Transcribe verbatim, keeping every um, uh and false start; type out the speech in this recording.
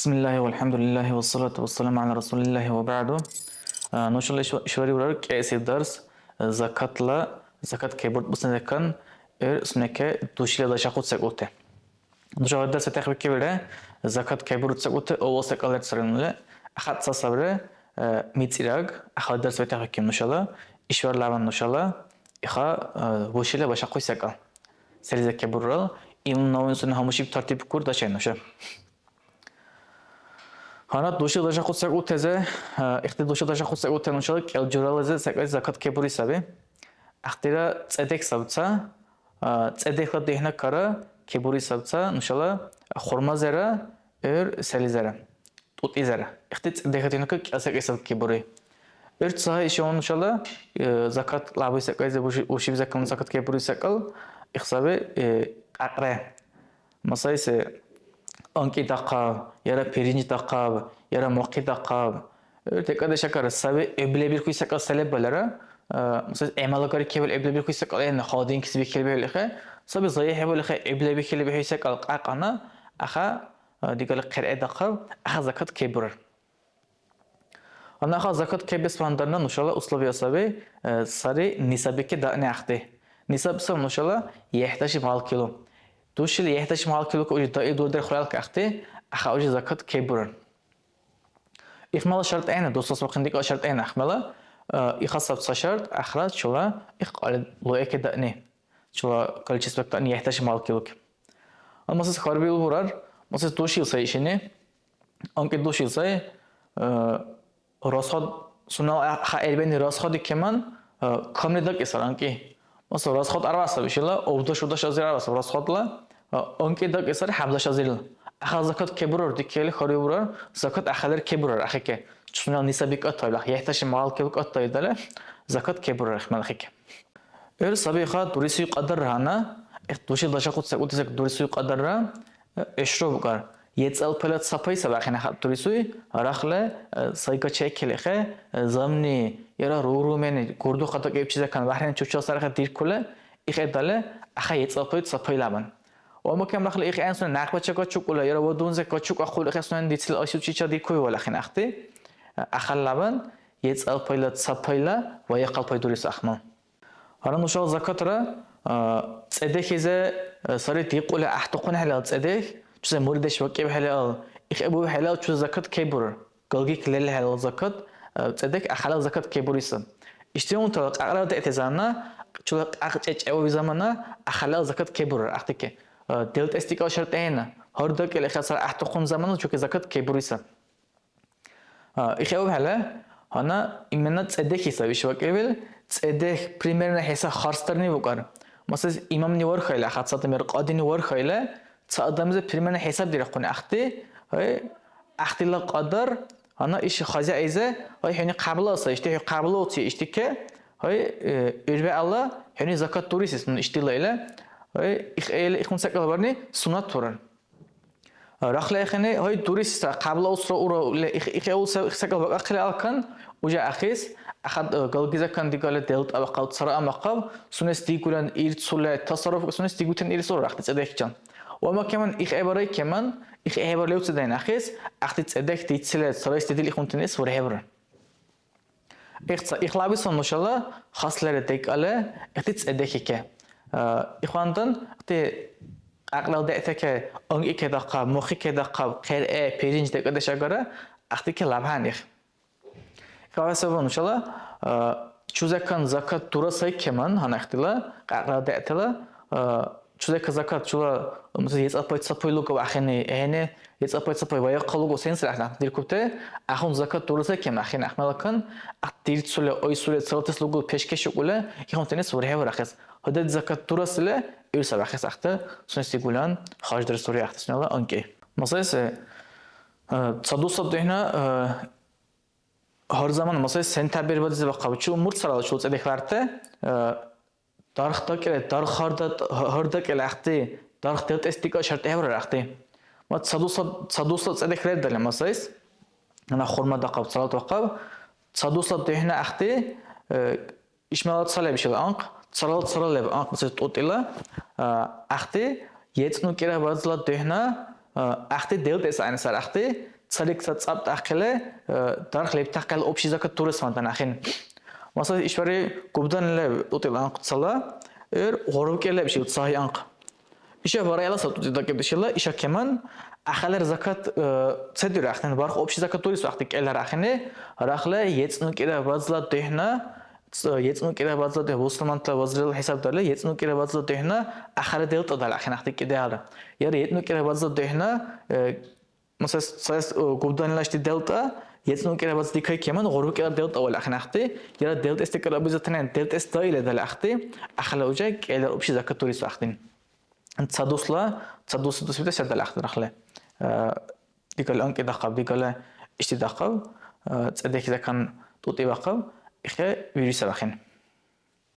Бисмиллагьи валхӀямдулиллагьи вассалату вассаламу гӀяла расулиллагьи ва баъду. А, нушала иш-, ишбархӀи бурар кӀиэси дарс, а, закатла, закат кебуртӀбуцни закан, эр сунеке душила дашахъу секӀулти. Нуша гъай дарс ветахъибикибира, закат кебурут секӀулти авал секӀал лерцарнули, ахат ца сабри, а, мицӀираг, ахал дарс ветахъибикиб нушала, ишбар лаван нушала, иха, а, душила башахъуй секӀал. Селизе кебуррал, ил навин сунни гьамушиб тартиб кур дачай нуша. Гьанат души дашахъу секӀутезе, а, ихти души дашахъу секӀуте нушала кӀел журалази секӀал закат кебури саби. Ахтира цӀедек сабца, а, цӀедекла дехӀна кара кебури сабца нушала хурмазера, гӀур селизера, тӀутӀизера. Ихти цӀедекла дехӀна кара кӀел секӀал саб кебури. ГӀур ца ишиван нушала, э, закат лабуй секӀал, зе буши-, бушиб закат, закат кебури секӀал, ихсаби, э, кьакьре. Масайси, анкӀи дахъаб, яра пиринж дахъаб, яра мухъи дахъаб. Э, декӀардеш агара, саби гӀеб лебирхуй секӀал се лебалара, э, масайси, гӀямал агарикибал гӀеб лебирхуй секӀал, яна холодильникис бихьили бихӀули хе, саби зайихӀебали хе, гӀеб лебихьили бихӀуй секӀал кьакьана, аха, э, дигали хъерхӀе дахъаб, аха закат кебурар. Гьанна хъа закат кебес вандарна нушала условия саби, э, сари нисабики даъни ахъти. Нисаб саб нушала ехӀдаши мал кило. Душили ехӀдаши мал кило ка уже даи дурдер хурал ка ахъти, аха уже закат кебурар. Ихмала шартӀ гӀена, дусла сабхъин дикӀа шартӀ гӀена ахмала, э, иха саб ца шартӀ, ахра чула их кьяли луэке даъни. Чула количество ктани ехӀдаши мал кило ки. Амма сес харбил бурар, масес душил сай ишини. Анкъи душил сай, э, расход, сунела хъа эрбени расходи кеман, э, камли дакӀесар анкъи. Масала, расход арвасаб ишила, овдаш-удаш азир арвасаб расходла, э, анкъи дакӀесар хӀябдаш азирла. Ахал закат кебурар дикили хариубурар, закат ахалер кебурар ахике. Сунела ниса бикӀатайла, ехӀташи мал кебкӀатайдала, закат кебурар ахмал ахике. ГӀур саби иха дурисуй кьадарра гьанна, ихъ души дашахъути секӀути секӀ дурисуй кьадарра, э, гӀешра букӀар. ЕцӀал пайла ца пай саби ахӀен ахӀен дурисуй, рахла, э, сайга чекили хе, э, замни, яра рурумени, гурдухъа дакӀибчи закан вахрен чучал сархи диркула, ихъедали, аха ецӀал пай ца пайлабан. Ва макем рахла ихъен сунен някъбача качукӀула, яра вадунзе качукӀахъули хе сунен дицил асучича диркуй валахин ахъти, э, ахаллабан, ецӀал пайла ца пайла ва яхъал пай дурис ахмал. Гьара нушала закатра, а, цӀедехӀизе, а, сари дикьули гӀяхӀдухъунхӀелал цӀедехӀ, чузе муридеш вакӀибхӀелал, ихӀебубхӀелал чузе закат кебурар. Галгик лелхӀелал закат, а, цӀедехӀ ахалал закат кебуриса. Ишдигъунтала кьакьрала дегӀти замана, чула кьякь чӀечӀеваби замана ахалал закат кебурар, ахъдики. А, делтӀес дикӀал шартӀ ахӀенна, гьар дакӀили хасар гӀяхӀдухъун замана чуки закат кебуриса. А, ихӀевхӀела, гьанна именно цӀедехӀи саби иш вакӀибил, цӀедехӀ примерно хӀеса харсдарни букӀар. Масалис, имамни вархайла, хӀяцадамир кьадини вархайла, ца адамзи примерно хӀесабдирахъуни ахъти, гьай, ахътила кьадар, гьанна иш хозяйзи, гьай, хӀуни хъябла сай, ишди хӀу хъяблауци, ишди ке, гьай, э, ирбегӀла хӀуни закат дурисис, ну, ишдила ила, гьай, ихӀели ихъун секӀал барни суннат бурар. Рахли ахӀенри, гьай, дурисра, хъябла усра ура, ле, их-, ихӀеул се-, секӀал бакӀахъили алкан, уже ахъес, ахӀад, э, галгизакан дигали делтӀа бахъал, цара аммахъав, сунес дигулан ирцули, тасарруф, сунес дигутан ирцура, ахъти цӀедехӀчан. Ва макеман ихӀебарай кеман, ихӀебар левцадайн ахъес, ахъти цӀедехӀ дицили, царайс дедил ихунтанес урехӀебра. Ихца-, ихлабицун нушала хаслара декӀала ихти цӀедехӀике. А, ихвандан, ихти кьакьлал дегӀтаке, анкӀи кедахъаб, мухъи кедахъаб, хъерхӀе, пиринж декӀадеш агара, ахтике лабхӀян их. Ихван сабаб нушала, а, чузакан закат дура сай кеман, гьанна ихтила, кьакьлал дегӀтала, а, чузека закат чула, мисал, ецӀал пай ца пай лугу ахӀенни, гӀени, ецӀал пай ца пай ваяхъа лугу сенсира ахӀен диркубти, ахун закат дуруса кем ахӀен ахмалакан, ахъ дирцули, ойсули, цалатес лугу пешкешукӀули, ихунтанис урехӀе урахъес. Гьудад закат дурасили, гӀур сабахъес ахъти, сунес дигулан, харждарес ури ахъти сунела анкӀи. Масайси, а, ца дусаб духӀна, а, гьар замана, масайси, сентябрь бадизи бахъаб, чу мурт сарала чула цӀедехӀларти, а, Дарх дакӀира, дарх гьарда-, гьар дакӀила ахъти, дарх делтӀес дикӀа шартӀи хӀебарар ахъти. Ма ца дусла, ца дусла цӀедехӀ лердали, масайс, гьанна хурма дахъаб, цалат вахъаб, ца дусла духӀна ахъти, э, ишмала ца леб шила анхъ, царал цара леб анхъ, масайс, тӀутӀила, а, ахъти, ецӀну кӀира базла духӀна, а, ахъти делтӀес гӀягӀнисар ахъти, цалик ца цӀаб тӀахъили, э, дарх лебтахъял общий закат дурес вантан ахӀен. Масала, ишбархӀи губдан леб тӀутӀила анхъ цала, эр гъурбукӀи леб шил цагьи анхъ. Иша варгӀила саб тӀутӀи дакӀибдешила, иша кеман, ахалар закат, э, ца дирахъен, барх общий закат дурес вахъти кӀелар ахӀен, рахла ецӀну кӀира базла духӀна, ц-, ецӀну кӀира базла духӀ-, бусурмантала базрила хӀисаб дарли, ецӀну кӀира базла духӀна ахала делтӀа дала ахӀен ахъти кӀидиалра. Яра ецӀну кӀира базла духӀна, э, Масас, сас, о, губданилашти делтӀа, ецӀну кӀира бацӀ дикай кеман, гъуру кӀира делтӀа вали ахӀен ахъти, яра делтӀес декӀар обязательно, делтӀес даили дали ахъти, ахъла уже кӀелра общий закат дурис ахъдин. Ца дусла, ца дус, дус бита сер дали ахъдин ахъли. Э, дигали анкӀи дахъаб, дигали ишди дахъаб, э, цӀедехӀ закан тӀутӀи бахъаб, ихе вируса бахъин.